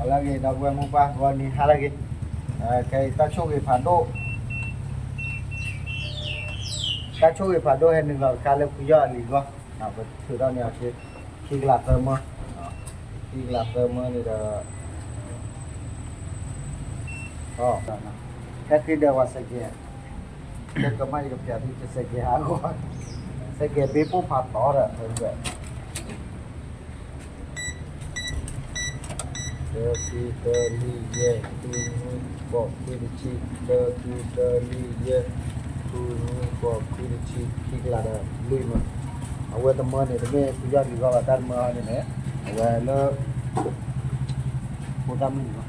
ဟါလၢအဂ့ၤ ဒီပုၢ်ဝဲၢ်မိၢ်ပၢ် ဂီၤနံၤဟါလၢအဂ့ၤ, ခဲအံၤတၢ်ဆိၣ်ဂ့ၤဖးဒိၣ်, တၢ်ဆိၣ်ဂ့ၤဖးဒိၣ်ဟဲနုာ်လီၤတခါလၢဖုယီၢ်အလံၤအဂီၢ်, ပထုးထီၣ်န့ၢ်အီၤ ခံကလးသၢမၢ, ခံကလးသၢမၢန့ၣ်ဒီး တၢ်ဃ့ဒၢးဝဲစဲးကဲး, တၢ်ကမၣ်ယကပျးသုစဲးကဲးဟးဂီၤ, စဲးကဲးဘ့ၣ်ပိၢ်ဖးတီဒီး တၢ ခံ တၢ လွံၢ် ယဲၢ် ဃု နွံ ဃိး ခွံ တဆံ, တၢ ခံ တၢ လွံၢ် ယဲၢ် ဃု နွံ ဃိး ခွံ တဆံ, ခံကလးဒီးလွံၢ်မၢ, အဝဲတမၢန့ၣ် တမ့ၢ်ဖုယီၢ်လံၤအဂီၢ်ဘၣ်, တၢ်တမၢန့ၣ်န့ၣ် အဝဲလၢ ဖိသၣ်မုၣ်လံၤ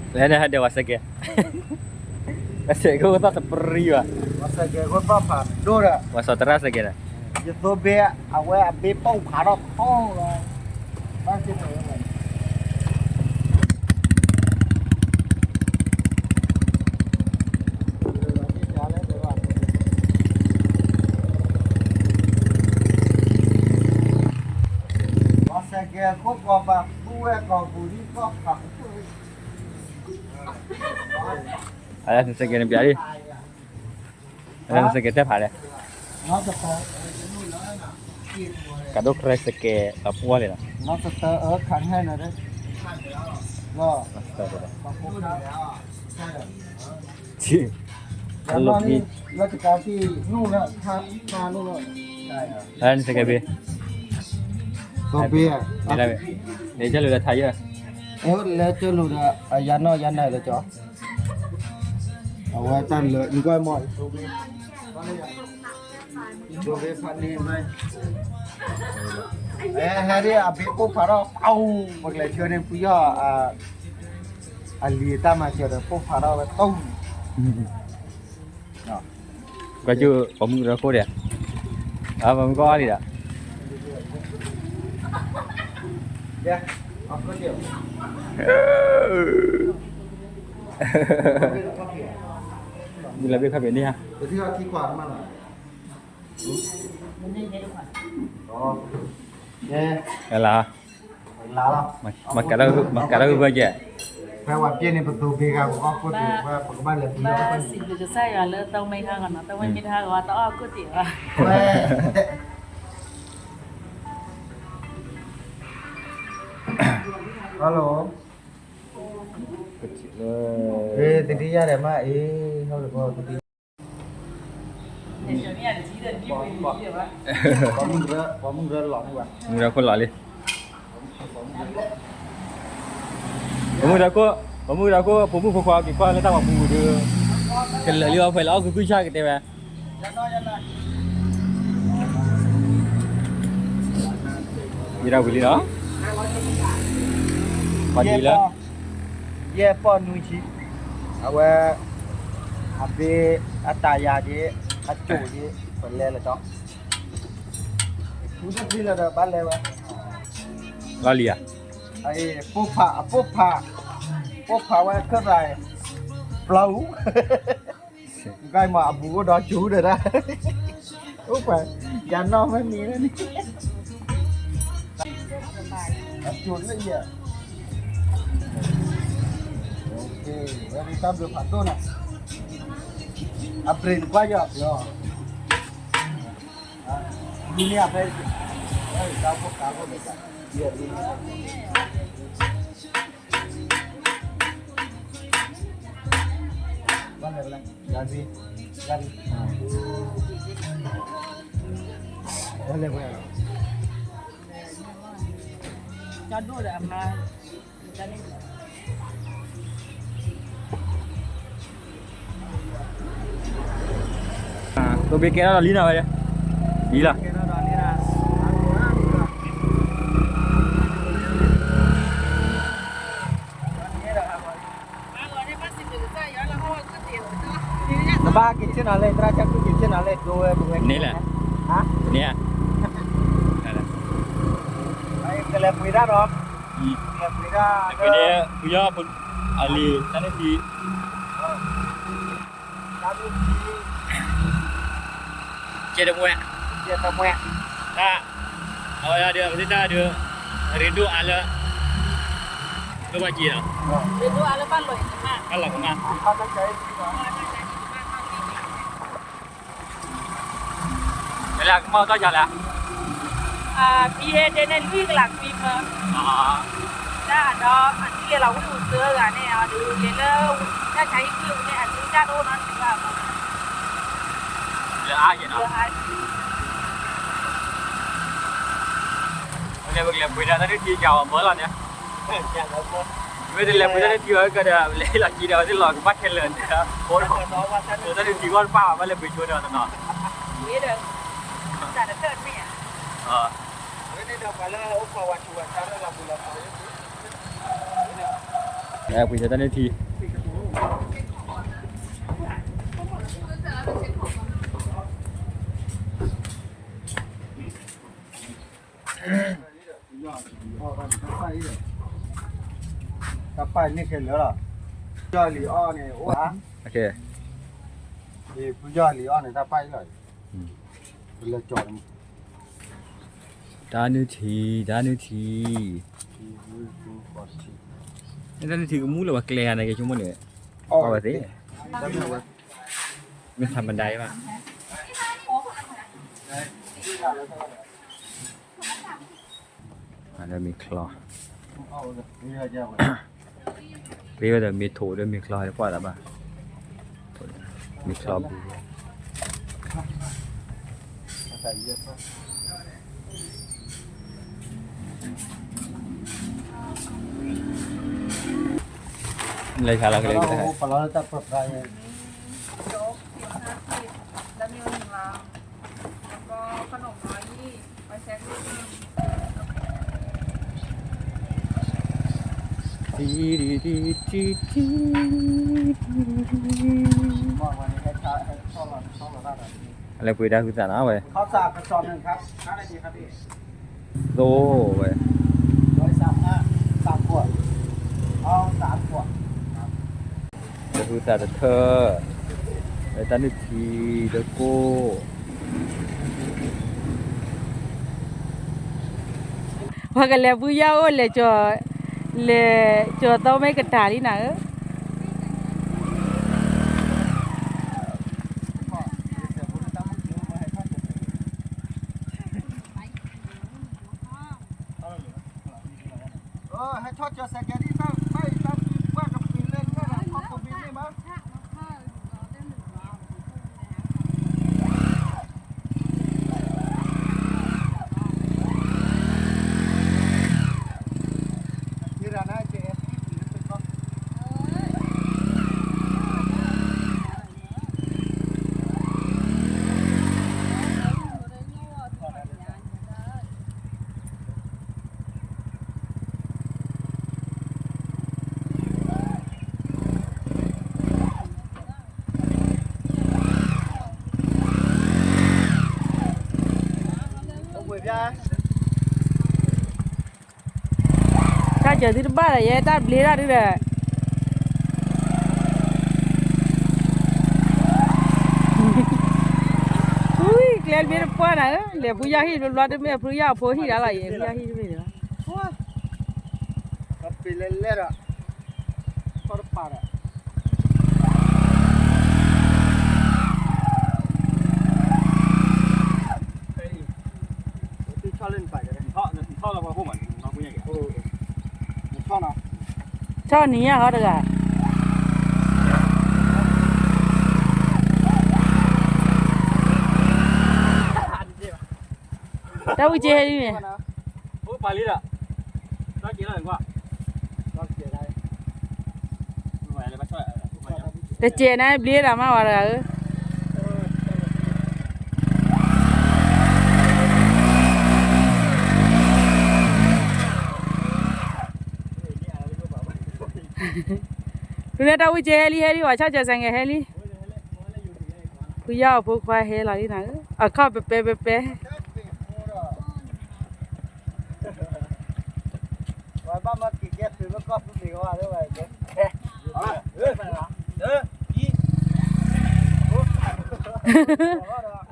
အဂီၢ် လဲၤန့ၣ်ဟဲဒဲးဝဲစဲးကဲး, စဲးကဲးခိၣ်သၣ်တပြံဘၣ်, ဝဲစဲးကဲးခိၣ်သၣ်ဖးဒိၣ်ဒီး ဝဲစီၤတရၣ်စဲးကဲးဒီး ယသိဘ့ၣ် အဝဲအဘ့ၣ်ပိၢ်ဖးထီၣ်ထီလီၤ, ဘၣ်စ့ၢ်ကီးဝဲ ဝဲစဲးကဲးခိၣ်ကီးပၤ ပုၢ်ဝဲၢ်ကီၢ်ပူၤဒ်ကီၢ်ဖး အစဲးကဲးန့ၣ်ပျးလံ, အစဲးကဲးတဲဖးလဲၣ်, ကဒိၣ်ကြဲစဲးကဲးလီၤပှီၢ်လံလီၤ, အလီၢ်ခံ, အစဲးကဲးဘ့ၣ်, လဲၤကလိာ်ဒီးထါယဲၢ်, လဲၤကလိာ်ဒီးအယၤနီၢ်ယၤနၢ်လၢကၠီ အဝဲတၢ်လၢနကွၢ်မီၢ်, ဟဲဒ်အဘ့ၣ်ပိၢ်ဖးထီၣ်, ပကလဲၤဆှၢန့ၢ်ဖုယီၢ် အလံၤတၢ်မၤစၢၤဒီးပိၢ်ဖးထီၣ်ဝဲတီၢ်, ကွၢ်ကၠူၣ်ပိာ်မုၣ်ရၢခိၣ်ဒီး, အပိာ်မုၣ်ကီၢ်အါလံဒီး မ့ၢ်လၢဘ့ၣ်ခီၣ်ဖံးန့ၣ်ဧါ, လၢ, မၤကးထီၣ်ဂုၢ်ဘၢကဲး, ဖဲဝဲပျဲန့ၣ် ပသိးဘ့ဂၤပကအီၣ်ခိၣ်တ့ၢ်, ပကဘၣ်လဲၤပူၤလီၤ, စံးဘျုးကစၢ်ယွၤလၢတၢ်မ့ၢ်ဟါဂီၤနီၤ, တၢ်ဝဲမ့ၢ်တဟါဂီၤ တအီၣ်ခိၣ်တ့ၢ်ဘၣ်. Hello, သတိရတယ်မ့ၢ်အံၤ, ဟုတ်တယ်ပေါ့, သတိ, ပှၤမုၢ်ရၢ, ပှၤမုၢ်ရၢလီၤန့ၣ်ဝဲ, မုၢ်ရၢခိၣ်လီၤလံ, ပှၤမုၢ်ရၢခိၣ်, ပှၤမုၢ်ရၢခိၣ် ဖိမုၣ်ဖိခွါက့ၤကွၢ်လၢတၢ်ပှၤပူၤဒီး, ကလၢာ်လံအီၣ်ဖဲလၢအီၣ်ကွံကွံဆၣ်ကတဲဝဲ ယဲဒၣ်ဝံၤလံနီၤ, ပှၤဒ်လၢ, ယဲၢ်ပီၢ်နွံဆံ, အဝဲ, အဘ့ၣ်, အတၢ်ယၤက့ၤ, အကၠိၣ်က့ၤ, ပလဲၤလၢဒီး, မူတသ့လၢၤဒီးဘၣ်လဲၤဝဲ, လီၤလံဧါ, ပိၢ်ဖး, အပိၢ်ဖး, ပိၢ်ဖးဝဲခၢၣ်သး, ပျီအူ ကမၤအဘူးကဒီးကၠူဒီးဒၣ်, အိၣ်ပှၤ, ယၤနီၢ်မ့ၢ်မံၤလၢန့ၣ်, အကၠူလၢယဲ, ဝဲဒၣ်တၢ်ဘျုးဖးဒိၣ်နီၤ, အပြ့ၣ်နကွၢ်ယီၤအပျီ, လူန့ၢ်အဖဲ, တၢ်ဖိကါဖိန့ၣ်, ယဲ, ဘၣ်လဲၣ်, ဘၣ်လဲၣ်ဝဲ, ကၠီဒိၣ်ဒီးအမါ, သိဘ့ၣ်ကဲထီၣ်ဒီးလံနၤဝဲ, လံလီၤ. နဘၣ်က့ၤဆ့ၣ်နီၤလၢ သရၣ်ဆၢက့ၤဆ့ၣ်နီၤလၢ ဒိဝဲဒိဝဲ, န့ၣ်လဲၣ်, န့ၣ်ဧါ, ကလဲၤပှ့ၤဒၣ်ဒီး, ကလဲၤပှ့ၤဒၣ်, ဖုယီၢ်, အလံၤ, တၢ်န့ၣ်ဖံ, တၢ်န့ၣ်ဖံ, ကဲတမွဲ, ကဲတမွဲ, တၢ် အဝဲဒၣ်ဒီး ပသ့ၣ်တၢ်ဒီး ရ့ဒိၣ်အါလၢ ဒိၣ်ဘၣ်က့ၤလီၤ, ရ့ဒိၣ်အါလၢဘၣ်လီၤအံၤမး, ဘၣ်လီၤကမၣ်, ကမၣ်တၢ်ယၤလဲၣ်, အဖံဟဲတဲန့ၣ် လွံၢ်ကလးခွံမၢ, တၢ်ဒီး အထံလဲၤလီၤဝံၣ်အူသၢဂၤန့ၣ် အဒုးလဲၤလၢ တၢ်ဆါဟံၣ်ကွံာ်အူန့ၣ် အဒုးတၢ်တအိၣ်နီတမံၤဘၣ်, လၢအါက့ၤနီၤ, ပကလဲၤပှ့ၤတၢ်တၢ်နုၢ်ထံကၤအီၤမၢလီၤန့ၣ်, မ့ၢ်တလဲၤပှ့ၤတၢ်နုၢ်ထံအီၤကဒီး လဲၤလီၤက့ၤဒီး သ့ၣ်လီၤကဘၣ်ခဲလၢာ်န့ၣ်, တၢ်နုၢ်ထံဂီၢ်တပၢ်ဘၣ် ဘၣ်လဲၤပှ့ၤဆိတၢ်တနီၤ, ပှ့ၤတၢ်နုၢ်ထံ တၢ်ပာ်န့ၢ်ခဲလၢာ်လီၤ, ဖုယီၢ်လံၤအီၣ်န့ၣ် အိၣ်ဧါ, ဖုယီၢ်လံၤအီၣ်န့ၣ် တၢ်ပာ်အံၤလီၤ, ပလဲၤကၠီၤန့ၣ်, တၢ်နုၢ်ထံ တၢ်နုၢ်ထံ, တၢ်နုၢ်ထံကမူလၢပှၤကျဲၤဂၤန့ၣ် ကဆိကမိၣ်န့ၣ်, အီၣ်ဝဲသ့ၣ်, မ့ၢ်သးမဒၤအံၤဘၣ် လၢမ့ၤချီ, ပ့ဝဲဒီးမ့ၤထိးဒီးမ့ၤချီတကွၢ်သးဘၣ်, မ့ၤချီပူၤ, လဲၤခါလီၤကလဲၤ လဲၤပှ့ၤတၢ်ဟုသးနီၤဝဲ, သိဝဲ, တဟုသးတထၢ, တၢ်နုၢ်ထံ, တကိၢ် ပှၤကလဲၤဖုယီၢ်အိၣ်လဲၤကၠီၤ, လဲၤကၠီၤသီမ့ၢ်ကတၢၢ်လံနၤဧၢ, ဟဲထီၣ်ကၠီၤစဲးကဲၤဒ် တၢ်အံၤတၢ်ပှၢ်ကပ့ၤလဲၣ်လဲၣ်ဒီး ထီၣ်ကပ့ၤန့ၢ်မး တၢ်စၢၤသုတဘၣ်ဒီး ယဲတၢ်ဘျ့တၢ်ဒုဒီး ဝံၤ ကျဲတဘျ့တပှၢ်နၤဧၢ, လဲၤဖုယီၢ်ဟံၣ်ဘျီဘျီတမ့ၢ် ဖုယီၢ်အဖိဟံၣ်ဒၣ်လီၤ ယဲဖုယီၢ်ဟံၣ်တမ့ၢ်ဒီး ပ့ၤလဲၣ်လဲၣ်ဒီး ထီၣ်တပာ်ဒီး ထီၣ်နံၤညါဟီတဂၤ တၢ်ဝံၣ်စ့ဟဲလံန့ၣ် တစဲးန့ၣ်ဘျ့တၢ်မးဝဲတဂၤဧၢ ဒုးနဲၣ်တၢ်ဝံၣ်စ့ဟဲလံ ဟဲလံ ပှၤဆီၣ်စၢၤစဲးကဲၤဟဲလံ ဖုယီၢ်အဖိခွါဟဲလီၤလံနၤဧၢ အခီၣ်ပဲပဲပဲပဲ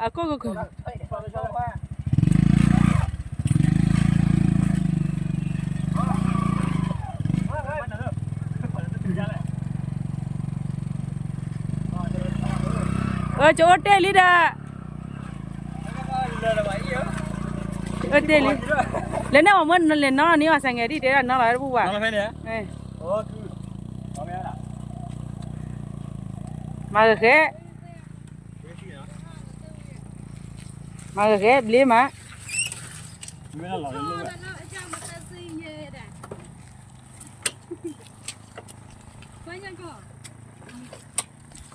အခိၣ်ကခိၣ် အၢ ကအိၣ်တ့ၢ်လံဒီး, အၢ တ့ၢ်လံ, လဲၤန့ၢ်အီၤမ့ၢ်လဲၤနီၢ်န့ၢ်အီၤ ဆိုင်ကယ် ဒ်တဲဒၣ်နီၢ်လီၤတပူၤဘၣ်, မၤဂ့ၤဃဲ, မၤဂ့ၤဃဲ ဘျ့မး, တလီၤနီၤ,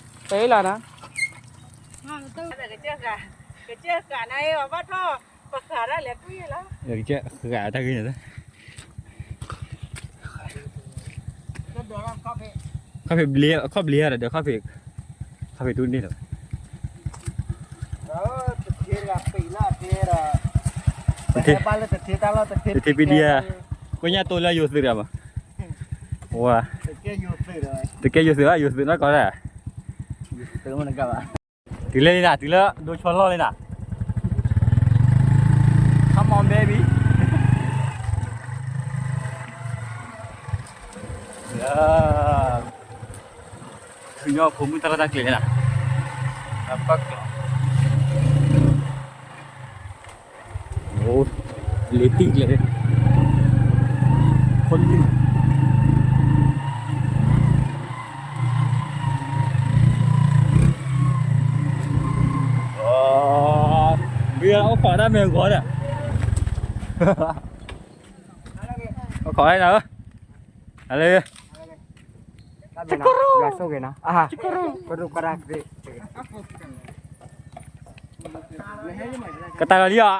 ကစၢၢ်ဃာ်န့ၣ် ပဘၣ်ထီၣ် ပဃာ်ဒၣ်လဲာ်ကွံာ်လီၤ, ကစၢၢ်ဃာ်တၢ်ဂ့ၢ်န့ၣ်, ခီၣ်ဖံးဘျ့ ခီၣ်ဘျ့ဒီး ခီၣ်ဖံး, ခီၣ်ဖံးတူၢ်န့ၣ်လီၤ, တထံပဒံဧါ, ကိညၣ်တိလၢယိၤသုးဒီးမး, ဝါ, တကဲယိၤသုးဘၣ် ယိၤသုးနီၢ်ကီၢ်ဒၣ်, တုၤလၢလံနၤ တုၤလၢဒိဆီလီၢ်လံနၤ, Come on baby, သုးညီဖိမုၣ်တၢ်လီၢ်တၢ်ကျဲၤလံနၤ, ဘၣ်ကျီၤ လ့ၤတံၢ်ကျဲၤ, ခိၣ်နုာ်, မ့ၢ်အိၣ်ခိးတၢ်မဲာ်ဂီၤဒီး, အိၣ်ခိးနၤဧၢ, ဟဲလၢ ကတၢၢ်လီၤလံဧ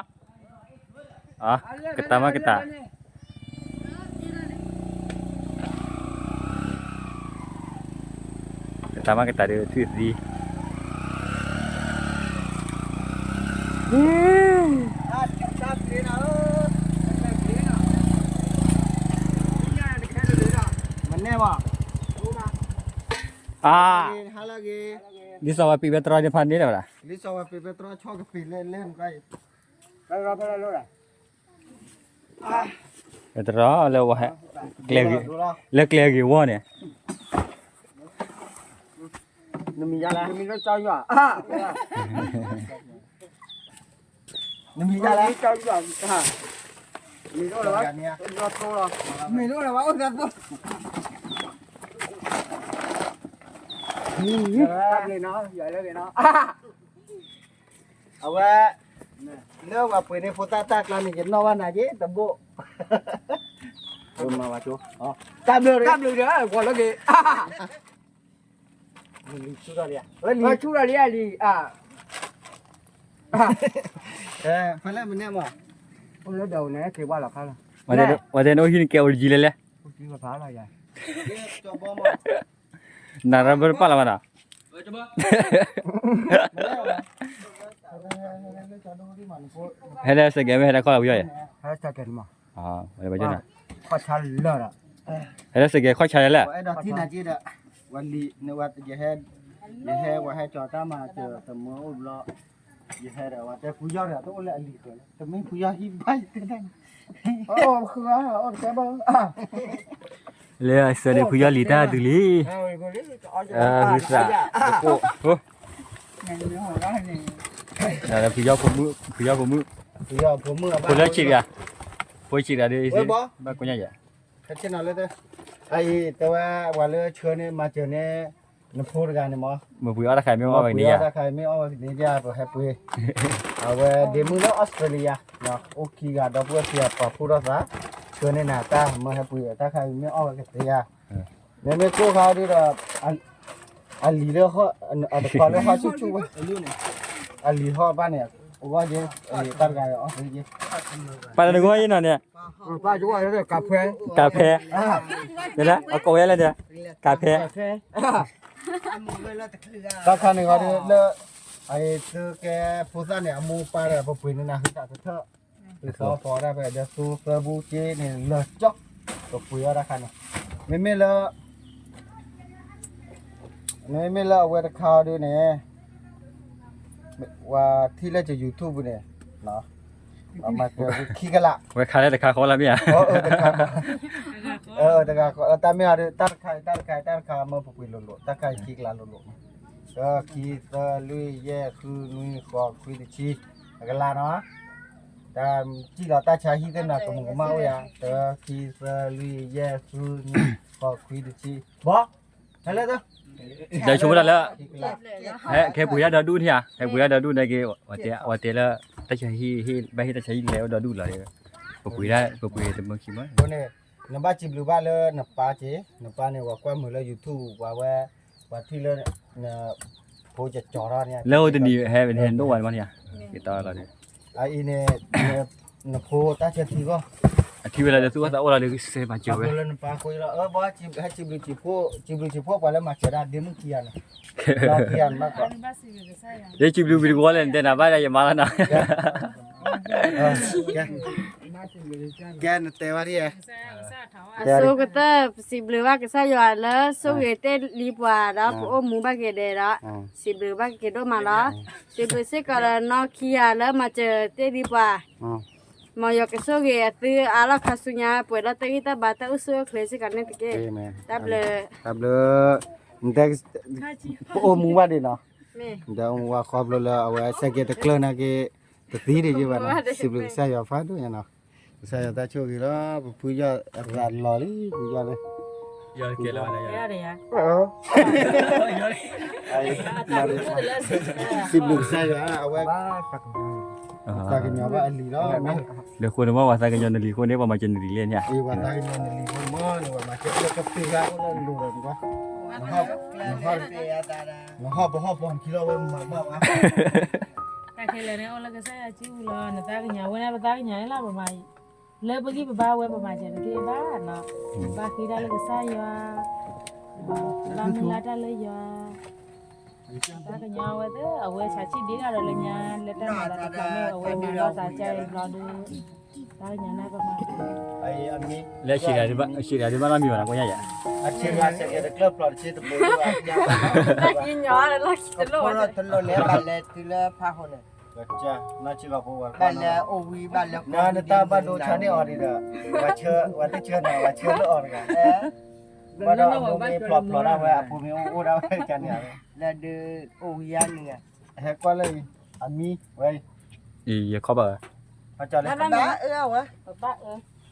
ါ, ကတၢၢ်မးကတၢၢ်, ကတၢၢ်မးကတၢၢ်ဒီး ထွံၣ်သံ, မၤန့ၢ်ဘၣ်, အါ, လံာ်စီၤပၤပံးပဲတြီန့ၣ်ဖးန့ၢ်လၢၤဘၣ်, လံာ်စီၤပၤပံးပဲတြီဆီကပံာ်လဲလဲ, ပဲတြီလၢဝဲ, လၢကျဲဂ့ၤဝီန့ၣ်, နမံၤယါလဲၣ်, နမံၤယါလဲၣ်, မံၤဒိၣ်လၢၤဘၣ်, မံၤဒိၣ်လၢၤဘၣ်, အိၣ်သးသိ, တၢ်ဘျုးနီၤ, ယွၤလၢဂ့ၤနီၤ, အဝဲ, လၢပှၤပှ့ၤန့ၢ်ဖိသၣ်တၢ်ကျါန့ၣ် ယနီၣ်ဘၣ်နၤက့ၤတဘိ, တၢ်ဘျုး, တၢ်ဘျုးဒီး ဂီၤလၢဂ့ၤ, လံာ်ဆူၣ်ထီၣ်လံဧါ, လံာ်ဆူၣ်ထီၣ်လံဧါလံ, ဖဲလဲၣ်မနုၤမး, အိၣ်လၢဒၢးန့ၣ် က့ၤဝါလီၤခါလီၤ, ဝဲတဲနအိၣ်ဟံၣ်န့ၣ်ကဲအိၣ်လၢယံၤလဲၣ်လဲၣ်, နရၢဘၢတပာ်လီၤဘၣ်နီၤ, ဟဲလၢစကဲမ့ၢ်ဟဲလၢခီလီၤ ဝံၤအံၤ, ဟဲလၢစကဲခီၣ်ဆါလၢာ်ဒီး, ဟဲလၢစကဲခီၣ်ဆါလၢာ်လဲၣ်, ဝဲလံ, ယဟဲ, ယဟဲဝဲဟဲကၠီၤတၢ်မၤစၢၤတမုာ်အိၣ်ဘျီ, ယဟဲဒီးဝဲတဲဖုယီၢ်ဒီး တအိၣ်လၢအလံၤဃၢၤလၢ, တမ့ၢ်ဖုယီၢ်ဟံၣ်ဘၣ်ယတဲတၢ်န့ၣ်, လၢအစၢၤန့ၣ် ဖုယီၢ်လံၤတၢ်တုၤလံ, ဂုၤသး, ဖုယီၢ်ဖိမုၣ်, ဖုယီၢ်ဖိမုၣ်, ဖိလၢဆံးတဂၤ, ဖိဆံးတဂၤဒီး, ဘၣ်ကိညါယၤ, အံၤတဲဝဲ, ပှၤလၢဆှၢန့ၣ် မၤစၢၤန့ၣ်, နဖိတဂၤန့ၣ်မး, မ့ၢ်ပှ့ၤအီၣ်တၢ်ခါမ့ၢ်အီၣ်ဝဲန့ၣ်, မ့ၢ်ပှ့ၤအီၣ်တၢ်ခါမ့ၢ်အီၣ်ဝဲန့ၣ် ပဟဲပှ့ၤ, အဝဲဒ့မုၣ်လၢအီစထြ့လယါ, အိၣ်ခံဂၤဒီပုၢ်ဝဲၢ်ခံဂၤ ပာ်ဖှိၣ်ထီၣ်သး, ဆှၢန့ၢ်နၤတၢ် မ့ၢ်ဟဲပှ့ၤအီၣ်တၢ်ခါမ့ၢ်အီၣ်ဝဲကသ့ဧါ, မ့မ့ၢ်ကိၢ်ခါဒ်ဒီး, အလံၤလၢ, အတခွါလၢဟီၣ်ဆူၣ်ဆူၣ်ဝဲ, အလံၤဟီၣ်ဘၣ်န့ၣ်, အဂီၢ်က့, တၢ်တဂၤအီၣ်က့, ပာ်လၢနဂီၢ်အံၤနီၤန့ၣ်, ကးဖဲ, ကးဖဲ, အကိးဝဲလၢန့ၣ်, ကးဖဲ, တၢ်ခါန့ၣ်ဂီၤဒ်လၢ, အသုကဲဖိသၣ်န့ၣ် အမိၢ်ပၢ်ဒီး ပပှ့ၤန့ၢ်နၤ ဟုသးတထၢၣ်, သုသီဖီဒၣ်ဖဲဒီး သူသၢဘူက့န့ၣ် လၢာ်ကၠီ, ပပှ့ၤအီၣ်တၢ်ခါန့ၣ်, မ့မ့ၢ်လၢ မ့မ့ၢ်လၢအဝဲတခါအီၤဒ်န့ၣ်, ပှၤထံၣ်လၢက YouTube န့ၣ်, ပှၤမၤစၢၤခံကလး, ဝဲခါလၢတခါဃီလၢမ့ၢ်ဧါ, တဂၤဃီ, တၢ်မ့ၢ်အီၤဒ် တၢ်တခါအံၤ တၢ်တခါအံၤ တၢ်တခါမၢပပှ့ၤလိၤလိၤ တၢ်ခါအံၤခံကလးလိၤလိၤမး, တၢ ခံ သၢ လွံၢ် ယဲၢ် ဃု နွံ ဃိး ခွံ တဆံ, အကလၤနီၤ, တၢ်စံၣ်လီၤတၢ်ဆါဟံၣ်သ့ၣ်နီၤ ကမူၤကမၣ်အိၣ်ယၤ, တၢ ခံ သၢ လွံၢ် ယဲၢ် ဃု နွံ ဃိး ခွံ တဆံ, ဘီ, ဟဲလၢ, ဒီးဆိကမိၣ်တၢ်လၢ, ဟဲကဲပှ့ၤတၢ်ဒီဒူၣ်န့ၣ်ဧါ, ကဲပှ့ၤတၢ်ဒီဒူၣ်န့ၣ်က့ၤ, ဝဲတဲလၢ, တၢ်ဆါဟံၣ်, ဘၣ်ဟ့ၣ်တၢ်ဆါဟံၣ်လဲၤအိၣ်ဒီဒူၣ်လီၤ, ပပှ့ၤတၢ်, ပပှ့ၤတမုၢ်ခံမုၢ်, အဃိန့ၣ်, နဘၣ်စံးဘျုးဘၣ်လၢနပၢ်က့ၤ, နပၢ်န့ၣ် ပှၤကွၢ်မုာ်လၢ YouTube ပှၤဝဲ, ပှၤထံၣ်လၢ, ဖိကကီၤထီၣ်န့ၣ်, လၢအိၣ်တနံၤဟဲ, ဟဲဒိၣ်ဝဲမးန့ၣ်ဧါ, က့ၤတီလီၤန့ၣ်, အအံၤန့ၣ်, နဖိတၢ်ဆၢထံဂီၢ်, အထံၣ်ဝဲလၢသူၣ်အိၣ်သးအိၣ်လီၤဒီး စဲးမၤစၢၤဝဲ, လၢနပၢ်ဃိလီၤ, ဟဲစံးဘျုးစံးဖှိၣ်, စံးဘျုးစံးဖှိၣ်ပှၤလၢမၤစၢၤတၢ်ဒ့မုၣ်ခံဂၤန့ၣ်, လီၤခံဂၤန့ၣ်ဘၣ်ကီး, ယဲစံးဘျုးဝံၤတကီးလဲၣ် နတဲနၤဘၣ်ဒီးယမါလီၤနီၤ, ကဲနတဲဝဲဒ်, အဆိကတၢၢ် ပစံးဘျုးဘၣ်ကစၢ်ယွၤလၢ ဆိၣ်ဂ့ၤတ့ၢ်လံပှၤဒီး ပအိၣ်မူဘၣ်က့ၤဒဲးဒီး, စံးဘျုးဘၣ်က့ၤဒိၣ်မးလီၤ, စံးဘျုးစ့ၢ်ကီးဒီးနီၢ်ခံဂၤလၢမၤစၢၤတ့ၢ်လံပှၤ မ်ယွၤကဆိၣ်ဂ့ၤအသုအါလီၢ်ခါဆူညါ ပှဲၤဒီးတၢ်ဂံၢ်တၢ်ဘါတၢ်အိၣ်ဆူၣ်အိၣ်ချ့စ့ၢ်ကီးန့ၣ်တက့ၢ်. တၢ်ဘျုး, တၢ်ဘျုး, နတဲ, ပအိၣ်မူဘၣ်ဒံးနီၤ, နတဲအိၣ်မူဘၣ်ခီဖျိလၢအဝဲစဲးကဲတကျၢၢ်နာ်က့, တသံဒံးယဘၣ်နီၤ, စံးဘျုးကစၢ်ယွၤဖးဒိၣ်ညါနီၤ, ကစၢ်ယွၤတၢ်ဆိၣ်ဂ့ၤလီၤ, ပဖုယီၢ်အသးလီၤလံ, ဖုယီၢ်လၢ စံးဘျုးကစၢ်ယွၤ အဝဲ, သးကညီၤဘၣ်အလံၤလီၤ, ဒီးဃိန့ၣ်မ့ၢ်ပှၤသးကညီၤနလံၤအဃိန့ၣ် ပှၤမၤစၢၤနလံၤလဲၣ်န့ၣ်, ပှၤသးကညီၤနလံၤအဃိန့ၣ်မ့ၢ်န့ၣ် ပှၤမၤစၢၤလၢကပ့ၤဂၤအိၣ်လၢလိၤဒီးနကွၢ်, နဟီၣ်ပဟီၣ်ပီၣ်ခံလီၤဝဲမၤဘၣ်ဝဲ, တၢ်ခဲလၢာ်န့ၣ် အိၣ်လၢကစၢ်ယွၤစုပူၤလီၤ, နသးကညီၤဝဲန့ၣ် ပသးကညီၤန့ၣ်လီၤ, ပမၤ လၢပဂံၢ်ပဘါဝဲပမၤစၢၤတသ့ဘၣ်နီၤ, ဘၣ်ဃ့တၢ်လၢကစၢ်ယွၤ, ဘၣ်မုၢ်လၢ်တၢ်လၢယွၤ, သးကညီၤဝဲသ့ၣ် အဝဲဆးဆံၣ်ဒ့တၢ်ဒီးလၢညါ လၢတၢ်မၤလီၤတၢ်ကျီန့ၣ် အဝဲမၤလီၤသးကါအံၤဘျီဒီး, သးကညီၤန့ၣ်ပမၤ လၢဆံးဒၣ်ဒုးဘၣ်နီတမံၤဘၣ်နီၤ ကွၢ်ညါယၤ, အဆံးဂၤစဲးကဲတကျၢၢ်ဖျိးတဆံတပူၤ, တၢ်ကညီၤလၢလီၢ်ခံတလိၣ်ဝဲ, တလိၣ်လဲၤဘၣ်လဲၤတုၤလၢဖးဟိန့ၣ်, ဘၣ်လဲၤအိၣ်ဝံၤဘၣ်လဲၤ, နတၢ်ဘၣ်ဒိဆါန့ၢ်အီၤဒံးဒီး, ပှၤဆၢ, ပှၤတဆၢန့ၣ် ပှၤဆၢလၢအီၤတဂၤ, ဘၣ်ဒီးအမိၢ်မ့ၢ်ဖျိးဖျိးဒၣ်ဝဲ အဖိမ့ၢ်အိၣ်အိၣ်ဒၣ်ဝဲကန့ၣ်, လၢဒုးအိၣ်ဝံၤယါန့ၣ်, ဟဲကွၢ်လၢအံၤ, အမံၤဝဲအံၤ, ယခီဘၣ်ဝဲ,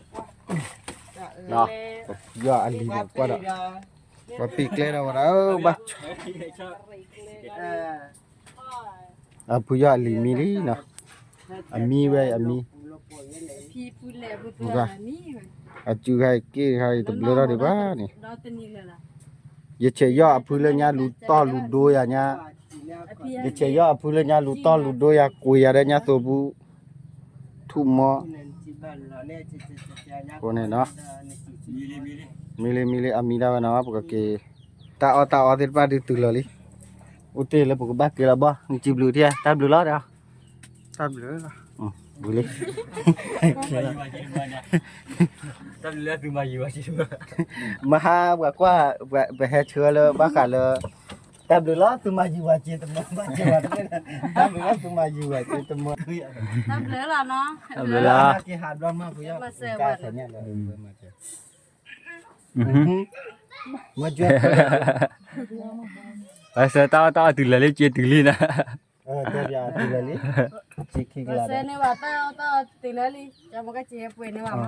လၢ, ယီၢ်အလံၤန့ၣ်ကွၢ်ဒီး, ပှၤပံာ်ကျဲဒီးဝဲဒၣ်, ဘၣ် အဖုယီၢ်အလံၤမံလံနီၤ, အမံဝဲအံၤအမံ, အစုခါအံၤက့ၢ်ခါအံၤတဘျုးထီၣ်ဒံးဘၣ်န့ၣ်, ယဆဲးယီၢ်အဖုလၢညါလူၤတီၢ်လူၤဒိယၤညါ, ယဆဲးယီၢ်အဖုလၢညါလူၤတီၢ်လူၤဒိယၤ ကွံာ်ယၤဒီးညါသိးပူၤ, ထူၣ်မီ အဃိန့ၣ်နီၤ, မံလံမံလံ အမံဒၣ်ဝဲနီၤ ပကက့ၤ, တၢ်အီၣ်တၢ်အီသ့ၣ်တဖၣ်ဒုးတုၤလီၤလံ, အိၣ်တ့ၢ်လၢပကဘၣ်က့ၤလီၤဘီ, နစံးဘျုးထံဧါ, တၢ်ဘျုးလီၤဒီး, တၢ်ဘျုး, ဝံၤလံ, တၢ်ဘျုးလၢသုမၤယံၤဝဲ, မဟါပှၤကွၢ်, ပဟဲဆှၢလၢဘၣ်ဃးလၢ, တၢ်ဘျုးလီၤသုမၤယံၤဝဲက့ၤတမၢ, တၢ်ဘျုးလီၤသုမၤယံၤဝဲက့ၤတမၢ, တၢ်ဘျုးလီၤနီၤ, တၢ်ဘျုးလီၤ, က့ၤဟးဘျီမးပယီၤ, မ့ၢ်, ပှၤစၢၤတၢ်အီၣ်တၢ်အီတုၤလၢာ်လံ က့ၤတုၤလံနီၤ, တုၤလၢာ်လံ, စ့ခံကလး, စဲန့ၣ်ဘၣ်တၢ်အီၣ်တၢ်အီတုၤလၢာ်လံ, ကမကက့ၤပှဲၤန့ၣ်ဘ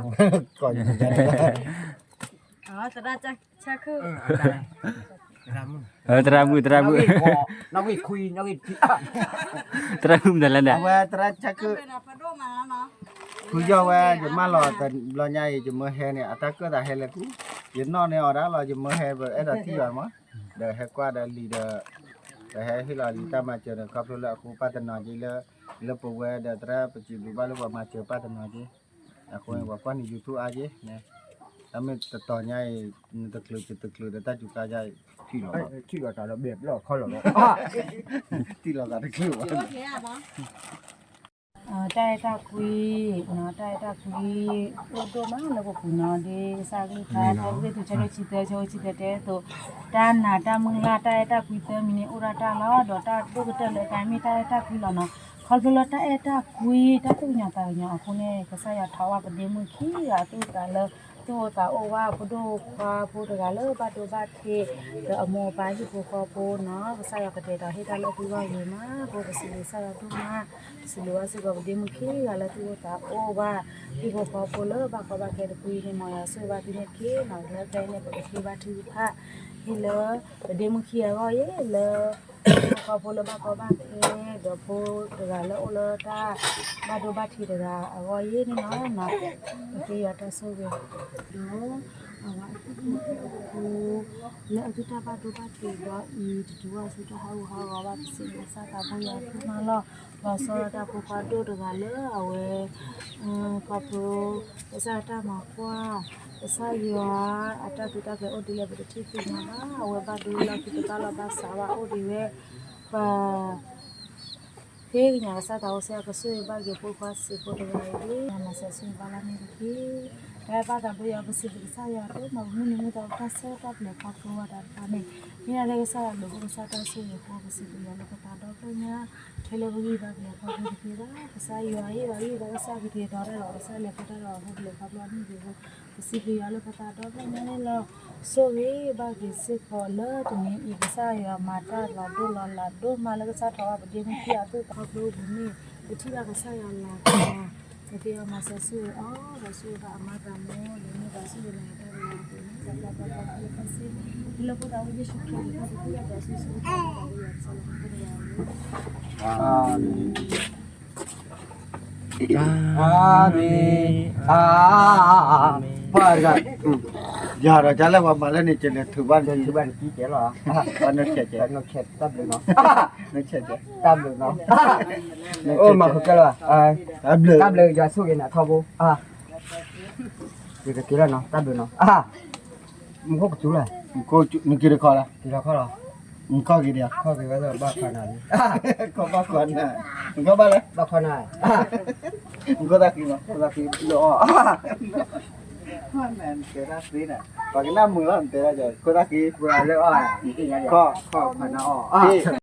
ၣ်မး, ကီး, သရၣ်မုၣ် သရၣ်မုၣ်, သရၣ်မုၣ်မတၤလဲၣ်န့ၣ်, အဝဲသရၣ်ဆၢခုၣ်, ဖုယီၢ်ဝဲ ယမၢလီၤတဘျီညါအံၤ ယမၢဟဲန့ၣ် အတၢ်ကၢၣ်သးဟဲလၢာ်ကူ, ယနီၣ်န့ၢ်အီၤဒၣ်လီၤ ယမၢဟဲ ပအဲၣ်ဒိးထံၣ်ဘၣ်မး, ဒီးဟဲကွၢ်ဒီးလံာ်ဒီး, ဒီးဟဲဟ့ၣ်လီၤလံာ်တၢ်မၤစၢၤန့ၣ် ခီဖျိလၢအဃိပၢ်တနီၤက့လၢ, လၢပဝဲဒီးသရၣ်ပစံးဘျုးဘၣ်လၢပှၤမၤစၢၤပၢ်တနီၤက့, အဃိန့ၣ် ပှၤကွၢ်န့ၢ် YouTube အါက့, တၢ်မ့ၢ်တတီၤညါအံၤ, နတချုးတချုးဒီးတၢ်စူၤကါယါအံၤ, ထံၣ်လီၤ, ထံၣ်လီၤတၢ်လၢဘဲဘျီၣ်ခီလီၤလီၤ, ထံၣ်လီၤသးတချုးဘၣ် တၢ်အဲၣ်တၢ်ကွံ, တၢ်အဲၣ်တၢ်ကွံ, အိၣ်ဒိၣ်မးလၢပပူၤနီၤ ဒ်ကစၢ်ကလုၢ်ကထါ ဖဲဖ့ၣ်ထူဆၢဒိၣ်ဆံသၢ ဆၢဖိဆံသၢတဲအသိး, တၢ်နာ်တၢ်မုၢ်လၢ် တၢ်အဲၣ်တၢ်ကွံသၢမံၤန့ၣ် အိၣ်ဒၣ်တၢ်လီၤ. ဒီးတၢ်ဒိၣ်ကတၢၢ်လၢတၢ်မ့ၢ်တၢ်အဲၣ်တၢ်ကွံလီၤနီၤ. ခီဖျိလၢတၢ်အဲၣ်တၢ်ကွံ တၢ်သူၣ်ကညီၤသးကညီၤအဃိန့ၣ် ကစၢ်ယွၤထီၣ်ဝဲပဒ့မုၣ်ခံဂၤအသူၣ်အသးလၢ သူၣ်အိၣ်သးအိၣ်ဘၣ် ဖိဒိၣ်ခွါဖိတဂၤလၢဘၣ်ဒိဘၣ်ထံး ဒီးအမိၢ်အပၢ်ဟံၣ်ဖိဃီဖိနီၤ, ကစၢ်ယွၤကတဲာ်ဒီးဟ့ၣ်တၢ်လၢသုဂီၢ်ဂ့ၤမး, ဖိကစံးဘျုးကစၢ်ယွၤဒိၣ်မး, စံးဘျုးဘၣ်စ့ၢ်ကီးပဒ့မုၣ်ခံဂၤလၢသုအိၣ်သးအိၣ်ဘၣ် ဟံၣ်ဖိဃီဖိလၢဘၣ်ကီဘၣ်ခဲတဖုအံၤန့ၣ် မ်ယွၤဆိၣ်ဂ့ၤဘၣ်သုန့ၣ်တက့ၢ်နီၤ, လၢဖဲအံၤန့ၣ် ပကဃ့ဘါထုကဖၣ် ဟ့ၣ်လၢပဒ့မုၣ်ခံအဂီၢ်အံၤလၢ ဟံၣ်ဖိဃီဖိလၢဘၣ်ကီဘၣ်ခဲ ဒီးဖိတဂၤလၢအိၣ်လၢတၢ်ဘၣ်ဒိဘၣ်ထံးတဂၤအဂီၢ်အံၤန့ၣ်လီၤ. ပဃ့ယွၤတၢ်ဆိၣ်ဂ့ၤ ဒီး အဝဲအသူၣ်ခုသးခု လၢအသုတၢ်ဘၣ်ဒိဘၣ်ထံးဒီးအံၤ တတုၤဘၣ်ဆူတၢ်ဟးဂူာ်ဟးဂီၤဘၣ် ပစံးဘျုးကစၢ်သးဘိယွၤအဃိမးလီၤ. လီၤဆီဒၣ်တၢ်ဖိခွါဒိၣ်တဂၤလၢအဝဲ ခီဖျိ ကစၢ်ယွၤတၢ်မၤကွၢ် ကစၢ်ယွၤအတၢ်သုတၢ်ကျဲၤအိၣ်ဒ်လဲၣ် ပတထံၣ်သ့ၣ်ညါဘၣ်, အဝဲဘၣ်ဒိလၢသုတဘၣ်လီၢ်ဘၣ်စးဘၣ်အိၣ်ဒံးဝဲ ပ ဃ့ကညးကစၢ်သးအိၣ်စ့ၢ်ကီး ကဆိၣ်ဂ့ၤဘၣ်က့ၤဖိခွါစံးဖိတဂၤအံၤဒ် မၤစၢၤဆိၣ်ဂ့ၤဘၣ်လၢန့ၣ်တက့ၢ်. တၢ်ဘၣ်သးဘိယွၤ ပစံးဘျုးကစၢ်ယွၤဒိၣ်မး ပမုၢ်နံၤမုၢ်သီ ပတၢ်ဆၢကတီၢ်ပျဲၤခီဖျိဝဲဒၣ်တဖၣ်န့ၣ် မ့ၢ်ဒၣ်လၢကစၢ်ယွၤဘျုးဖှိၣ် ကစၢ်တၢ်ဆိၣ်ဂ့ၤအဃိ ပစံးဘျုးယွၤလၢပသးဒီဖျၢၣ်ညါ ထဲလၢပဂံၢ်ဘါပျဲၤခီဖျိတက့ၢ်ဘၣ်. ကစၢ်ယွၤအံၤ ပဂံၢ်ဘါကစၢ်ကတ့ၤဒီးတၢ်ဒီး ကစၢ်လဲၤခီတၢ်ဒီးအဃိ ပလဲၤခီဖျိအနံၣ်ဒံးအဃိ ပစံးဘျုးယွၤလၢပသးဒီဖျၢၣ်ညါန့ၣ်လီၤ. ဆိၣ်ဂ့ၤဘၣ်က့ၤစ့ၢ်ကီးလၢတနံၤအံၤ ကစၢ်ယွၤမၤတၢ်လီၤဒိၣ်လီၤလးဒိၣ်မးလၢကစၢ်ထီၣ်ဘၣ်ပဒ့မုၣ်ခံဂၤအသူၣ်ခီဖျိပူၤန့ၣ် ပထံၣ်ဘၣ်ကစၢ်ယွၤလၤကပီၤ ပသ့အီၤမၤစၢၤဆိၣ်ဂ့ၤအီၤ ဒီးဆိၣ်ဂ့ၤဘၣ်အမါတၢ်မူ ဒီးမ့ၢ်ဒီးဆိၣ်ဂ့ၤန့ၣ်တၢ်လၤကပီၤန့ၣ် တၢ်ဘျုးတၢ်ဖှိၣ်တဖၣ်စ့ၢ် လၢဖိသၣ်ဝဲယ့ၣ်ၡူးခရံာ်အမံၤ ပဃ့ယွၤတၢ်ဆိၣ်ဂ့ၤဆိၣ်ဂ့ၤတၢ်ဘျုးတၢ်ဖှိၣ် အၤမ့ၣ်, အၤမ့ၣ်, အၤမ့ၣ်, ပှၤတဂၤ, ယၤဒီးကလဲၣ် ပှၤမၤလၢန့ၣ် ကလဲၤထုးဘၣ်န့ၣ် ထုးဘၣ်န့ၣ်ကံကဲလီၤ, ပှၤနဆဲးကဲ, တၢ်ဘျုးနီၤ, နဆဲးကဲ, တၢ်ဘျုးနီၤ, အိၣ်မၤဃုာ်ကဲလီၤ, တၢ်ဘျုး, တၢ်ဘျုးယွၤဆိၣ်ဂ့ၤနၤထီဘိ, ယကက့ၤလီၤနီၤ တၢ်ဘျုးနီၤ, မူခိၣ်ကစူၤလီၤ, နက့ၤတခီလီၤ, က့ၤတခီလီၤ, နခီက့ၤဒံး, ခီက့ၤဝဲလၢဘၣ်ခွါနၤလံ, ခီဘၣ်ခွါနၤ, နခီဘၣ်လဲၣ်, ဘၣ်ခွါနၤ, နခိၣ်သၣ်ဃံမး, ခိၣ်သၣ်ဃံလၢအီၣ်, နတဲတၢ်သ့န့ၣ်, ပှၤကနၣ်မုာ်လီၤ နတဲတၢ်, ခိၣ်သၣ်ဃံ, ပှၤလၢအီၣ်, ခီ, ခီခွါနၤအီၣ်